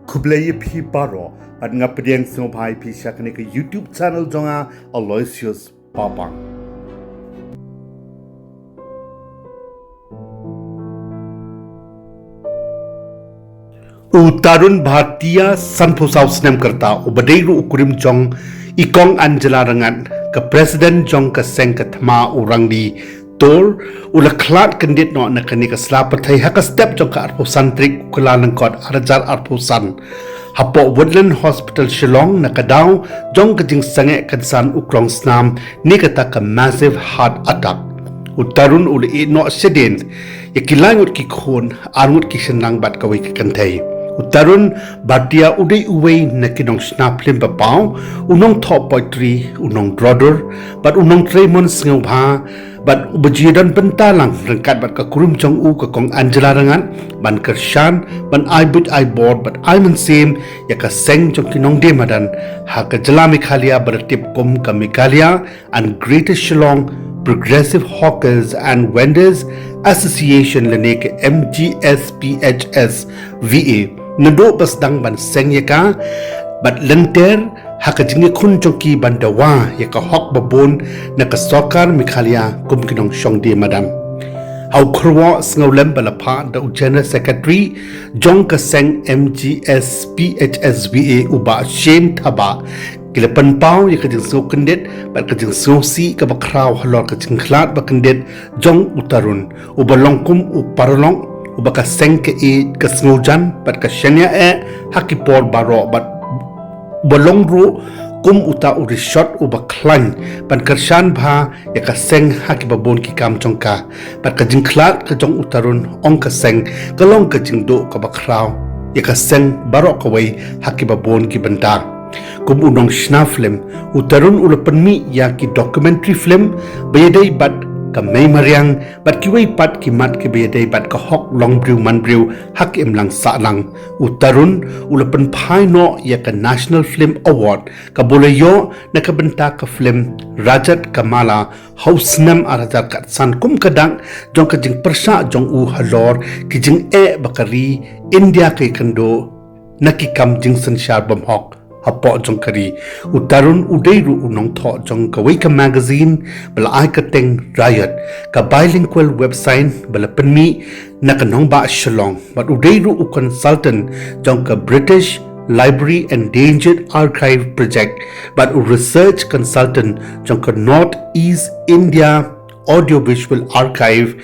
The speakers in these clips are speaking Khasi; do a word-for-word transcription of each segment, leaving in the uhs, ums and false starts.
Khublei ïa phi baroh, bad nga pdiang sngewbha ïa phi sha kane ka YouTube channel jong nga, Aloysius Papang. U Tarun Bhartia, sanphew saw snem ka rta, uba dei ruh u kurim jong i Kong Angela Rangad, ka president jong ka seng ka thma u Rangdi Tor, u la khlad kyndit noh na kane ka sla pyrthei ha ka step jong ka arphew san tarik u Kyllalyngkot arhajar arphew san, hapoh Woodland Hospital Shillong, na ka daw jong ka jingsangeh kynsan u krongsnam ne kata ka massive heart attack. U Tarun u la ïeh noh shadien ïa ki lai ngut ki khun, ar ngut ki shynrang bad kawei ka kynthei. U Tarun Bhartia u dei uwei na ki nongshna phlim ba paw, u nongthoh poetry, u nongdro dur, bad u nongtrei mon sngewbha, bad uba ju ïadon bynta lang ryngkat bad ka kurim jong u ka Kong Angela Rangad, ban kyrshan, ban ai buit ai bor, bad ai mynsiem ïa ka seng jong ki nongdie madan ha ka jylla Meghalaya ba la tip kum ka Meghalaya and Greater Shillong Progressive Hawkers and Vendors Association lane ka M G S P H S V A. Naduh ba sdang ban seng ïa ka, bad lynter ha ka jingïakhun jong ki ban dawa ïa ka hok ba bun na ka sorkar Meghalaya kum ki nongshong die madan. Ha u kyrwoh sngewlem ba la phah da u General Secretary jong ka seng M G S P H S V A, u Bah Shane Thabah, ki la pynpaw ïa ka jingsngewkyndit bad ka jingsngewsih kaba khraw halor ka jingkhlad ba kyndit jong u Tarun, uba long kum u paralok, uba ka seng ka ïeit, ka sngewjan bad ka shaniah eh ha ki por baroh, bad uba long ruh kum uta u rishot uba khlaiñ ban kyrshan bha ïa ka seng ha kiba bun ki kam jong ka. Bad ka jingkhlad ka jong u Tarun, ong ka seng, ka long ka jingduh kaba khraw ïa ka seng baroh kawei ha kiba bun ki bynta. Kum u nongshna phlim, u Tarun u la pynmih ïa ki documentary film ba ïadei bad ka mei mariang, bad kiwei pat ki mat kiba ïadei bad ka hok long briew man briew ha ka imlang sahlang. U Tarun u la pynphai noh ïa ka National Film Award kaba u la ïoh na ka bynta ka film Rajat Ka Mala ha u snem arhajar khatsan kum ka dak jong ka jingpyrshah jong u halor ki jingeh ba ka ri India ka ïakynduh na ki kam jingsynshar bymhok hapoh jong ka ri. U Tarun u dei ruh u nongthoh jong kawei ka magazine ba la ai kyrteng Raiyot, ka bilingual website ba la pynmih na ka nongbah Shillong, bad u dei ruh u consultant jong ka British Library Endangered Archive Project, bad u research consultant jong ka North East India Audiovisual Archive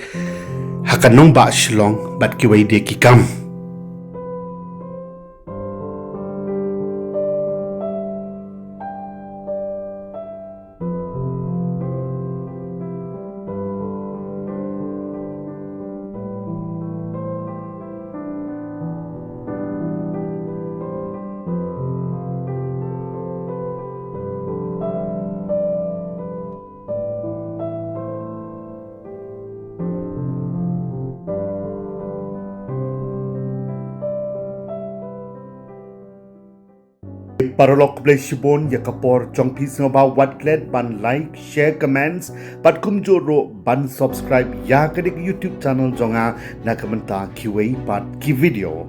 ha ka nongbah Shillong, bad kiwei de ki kam. Paralok, khublei shibun ïa ka por jong phi. Sngewbha wat klet ban like, share, comments, bad kumjuh ruh ban subscribe ïa kane ka YouTube channel jong nga na ka bynta kiwei pat ki video.